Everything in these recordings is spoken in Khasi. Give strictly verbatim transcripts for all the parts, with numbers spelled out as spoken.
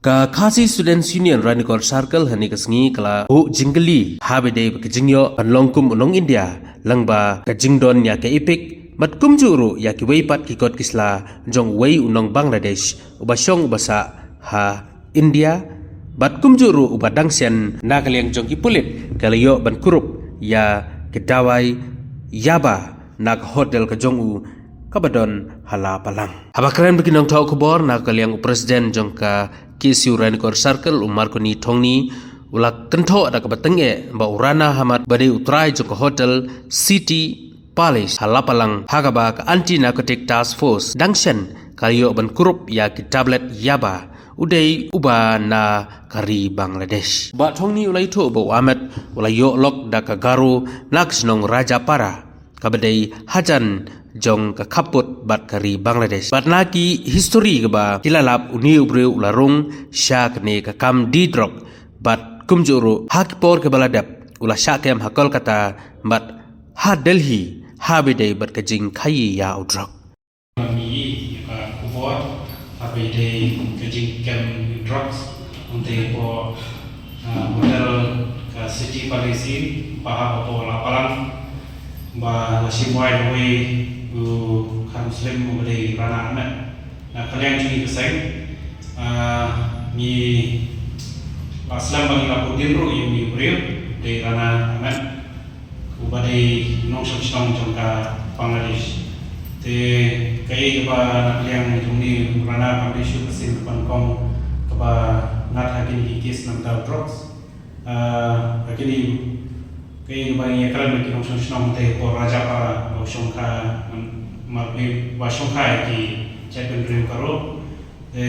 Ka Khasi Students Union Ranikor Circle ha kane ka sngi ka la buh jingkylli ha ba dei ba ka jingïoh ban long kum u nong India lyngba ka jingdon ïa ka EPIC bad kumjuh ruh ïa kiwei pat ki kot ki sla jong uwei u nong Bangladesh uba shong uba sah ha India bad kumjuh ruh uba dang shen na ka liang jong ki pulit ka la ïoh ban kurup ïa ka dawai yaba na ka hotel ka jong u kaba don ha Lapalang. Haba kren bad ki nongthoh khubor na ka liang u president jong ka KSU Ranikor Circle u Marconi Thongni u la kynthoh da kaba tyngeh ba u Rana Ahmed ba dei u trai jong ka hotel City Palace ha Lapalang ha kaba ka Anti Narcotic Task Force dang shen ka la ïoh ban kurup ïa ki tablet yaba u dei uba na ka ri Bangladesh. Bah Thongni u la ïathuh ba u Ahmed u la ïoh lok da ka Garo na ka shnong Rajapara kaba dei hajan jong ka khappud bad ka ri Bangladesh. Bad na ki history kaba ki la lap une u briew u la rung sha kane ka kam die drok bad kumjuh ruh ha ki por kaba la dep u la shah kem ha Kolkata bad ha Delhi ha ba dei bad ka jingkhaïi ïa u drok. Ngi ïa ka khubor ha ba dei ka jingkem drugs hangtei hapoh, ah, hotel ka City Palace ba hap hapoh Lapalang ba la shim wai da uwei u kha Muslim uba dei Rana Ahmed. Na ka liang jong ngi ka seng, ah, ngi la slem ba ngi la put dien ruh ïa une u briew dei Rana Ahmed uba dei nongshong shnong jong ka Bangladesh. Te kaei kaba na ka liang jong une u Rana Ahmed ka dei shuh ka sien kaba nyngkong kaba ngat ha kine ki case na bynta drugs. Ah, ha kine kaei kaba ngi ïa kren bad ki nongshong shnong te hapoh Rajapara ba shongkha, mm, marwei ba shongkha ïa ki jaitbynriew Garo. Te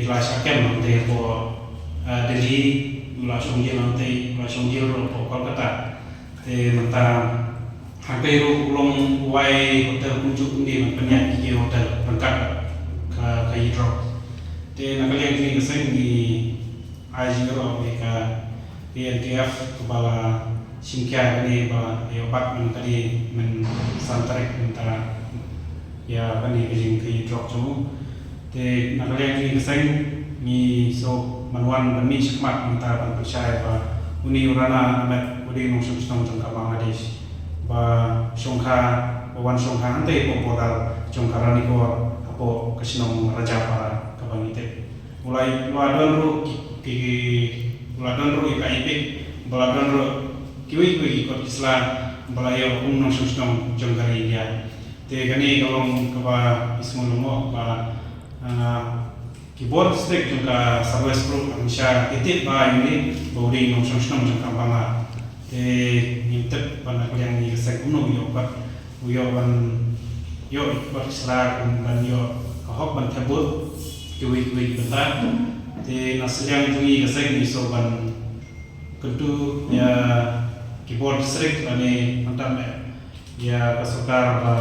la shah kem hangtei hapoh, ah, Delhi, u la shong jail hangtei, u la shong jail ruh hapoh Kolkata. Te mynta hangtei ruh u long uwei hotel kumjuh kumne ban pynïaid ki hotel ryngkat ka, ka ïa drugs. Te na ka liang jong ngi ka seng ngi ai jingïaroh ïa ka K N K F kaba la shim khia kane ba ïa u Ahmed mynta ka dei mynsan tarik mynta ïa kane ka jingkhaïi drok jong u. Te na ka liang jong ngi ka seng ngi sngewbha ban wan ban mih shakhmat mynta ban pynshai ba une u Rana Ahmed u dei nongshong shnong jong ka Bangladesh ba shongkha, ba wan shongkha hangtei hapoh border jong ka Ranikor hapoh ka shnong Rajapara kaba ngi tip. U la, u la don ruh ki, ki, u la don ruh ïa ka EPIC, ba la don ruh kiwei kiwei ki kot ki sla ba la ïoh kum nongshong shnong jong ka ri India. Te kane ka long kaba isngew lyngngoh ba, ah, ki bor district jong ka South West Group hynrei ki tip ba ïa une ba u dei nongshong shnong jong ka Bangla. Te ngim tip ba na ka liang jong ngi ka seng kumno u ïoh pat, u ïoh ban ïoh pat sla kum ban ïoh ka hok ban thep vote kiwei kiwei ki bynta. Te na ka liang jong ngi ka seng ngi sngewbha ban kyntu ïa ki bor district lane mynta ïa ka sorkar ba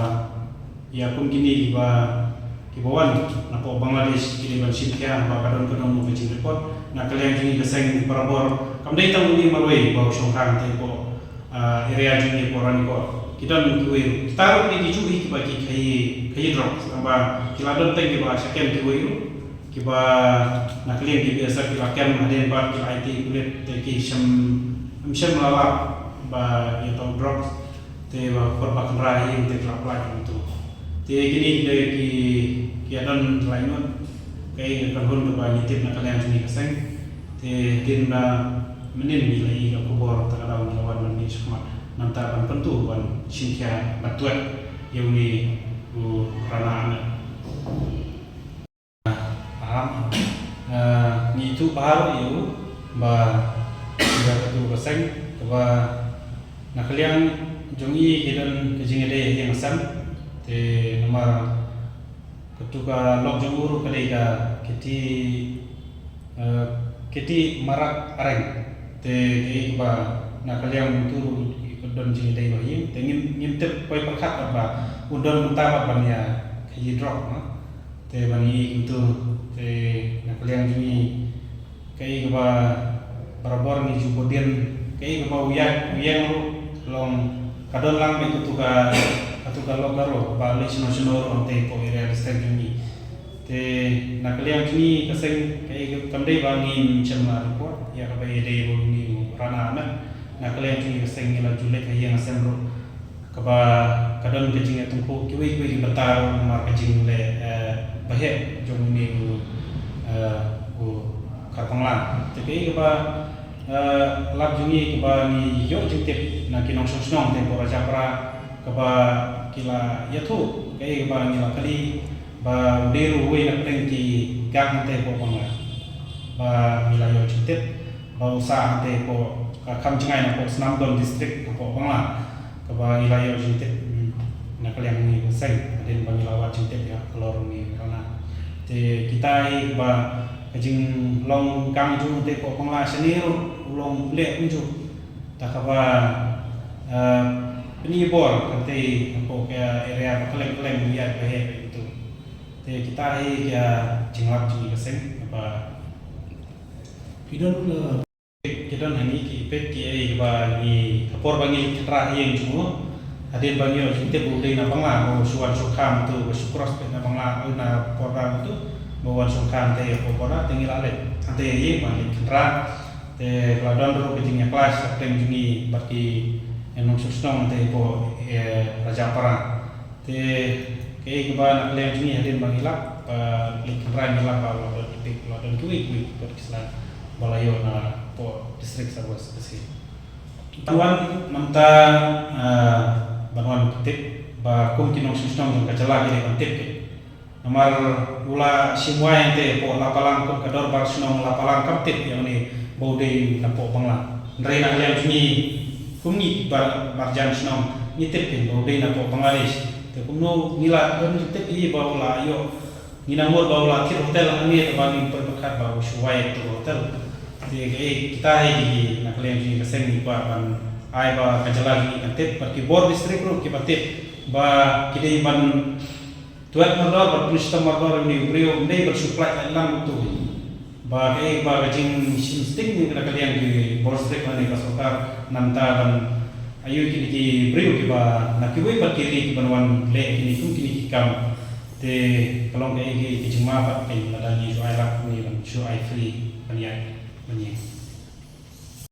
ïa kum kine kiba, kiba wan napoh Bangladesh kine ban shim khia ba ka don ka don ka jingreport. Na ka liang jong ngi ka seng barabor kam dei tang une marwei ba u shongkha hangtei hapoh, ah, area jong ngi hapoh Ranikor. Ki don kiwei ruh. Kita ruh kine ki juh hi kiba ki khaïi, khaïi drugs. Tangba ki la don tang kiba shah kem kiwei ruh. Kiba na ka liang ki B S F ki la kem hadien pat ki la aiti pulit te ki shem, ym shem la lap ba ïa tang drugs. Te ba khot ba kynrad ïa te ki la pynlait kumto. Te kine ki dei ki, ki ïa don laitluid. Kaei ka kynhun kaba ngi tip na ka liang jong ngi ka seng. Te hadien ba mynnin ngi la ïoh ka khubor te ka daw ngi la wan ban mih shakhmat. Nangta ban pyntu ban shim khia ban tuid ïa une u Rana Ahmed. Aham, ah, ngi ïathuh bha ruh ïa u ba ïa katu ka seng kaba na ka liang jong ngi ki don ka jingïadei ha ïing ha sem. Te namar katu ka lok jong u ruh ka dei ka Kiti, eh, Kiti Marak Areng. Te kaei kaba na ka liang mynta ruh ka don jingïadei ha ïing. Te ngim, ngim tip poi pyrkhat ba u don mynta ban ïa khaïi drok, no? Te ba ngi ïohi kumto, te na ka liang jong ngi kaei kaba barabor ngi ju bud dien, kaei kaba u ïaid u ïeng ruh long ka don lang beit katu ka, katu ka lok Garo ba leit shano shano ruh hangtei hapoh area district jong ngi. Te na ka liang jong ngi ka seng, ka, kam dei ba ngin shem la report ïa kaba ïadei bad une u Rana Ahmed. Na ka liang jong ngi ka seng ngi la ju leit ha ïing ha sem ruh, kaba ka don ka jingïatyngkhuh kiwei kiwei ki bynta ruh namar ka jingleh, eh, ba heh jong une u, eh, u Kharbangla. Te kaei kaba, eh, lad jong ngi kaba ngi ïoh jingtip na ki nongshong shnong te hapoh Rajapara, kaba ki la ïathuh kaei kaba ngi la kylli, ba u dei ruh uwei na pdeng ki gang hangtei hapoh Bangla. Ba ngi la ïoh jingtip ba u sah hangtei hapoh, ka kham jngai na hapoh Snamdawn District hapoh Bangla, kaba ngi la ïoh jingtip, mm, na ka liang une u seng, hadien ba ngi la wad jingtip ïa halor une u Rana. Te kita hi ba ka jinglong gang jong u hangtei hapoh Bangla shane ruh u long leh kumjuh. Te kaba, eh, pyni bor hangtei hapoh ka area ba kylleng kylleng, ïa ba heh ba heh kumtu. Te kita hi ka jinglap jong ngi ka seng ba ki don, eh, ki don hangne ki peit kiei ba ngi, ha por ba ngi khynra ha ïing jong u, hadien ba ngi ïoh jingtip ba u dei na Bangla, ba u shu wan shongkha kumtu, ba shu cross beit na Bangla, eh, na border kumtu, ba u wan shongkha hangtei hapoh border, te ngi la leit hangtei ha ïing ba ngi khynra. Te ka la don ruh ka jingïakhlaiñ shapdeng jong ngi bad ki, eh, nongshong shnong hangtei hapoh, eh, Rajapara. Te kaei kaba na ka liang jong ngi hadien ba ngi lap, ba leit khynra ngi lap ba la don ki peit, la don kiwei kiwei ki kot ki sla ba la ïoh na hapoh District Sub West Khasi Hills. Ban wan namar, ah, ban wan pyntip ba kum ki nongshong shnong jong ka jylla ki dei ban tip ki. Namar u la shim wai hangtei hapoh Lapalang, kum ka dorbar shnong Lapalang kam tip ïa une ba u dei na hapoh Bangla. Hynrei na ka liang jong ngi kum ngi bar, barjan shnong ngi tip kein ba u dei na hapoh Bangladesh. Te kumno ngi la don jingtip hi ba u la ïoh, ngi nang mut ba u la thied hotel hangne, te ba ngim poi pyrkhat ba u shu wai ha hotel. Te kaei kita hi ki, na ka liang jong ngi ka seng ngi kwah ban ai ba ka jylla jong ngi kan tip, bad ki bor district ruh ki ban tip ba ki dei ban tuid mardor bad pynshitom mardor ïa une u briew, ym dei ban shu pyllait lang kumtu. Ba kaei ba ka jingshim sting na ka liang ki bor district lane ka sorkar namar ban aiu kine ki briew kiba na kiwei pat ki ri kiban wan leh kine kum kine ki kam. Te ka long kaei ka jingma pat kein lada ngi shu ai lad kumne ban shu ai free ban ïaid ban ïeng.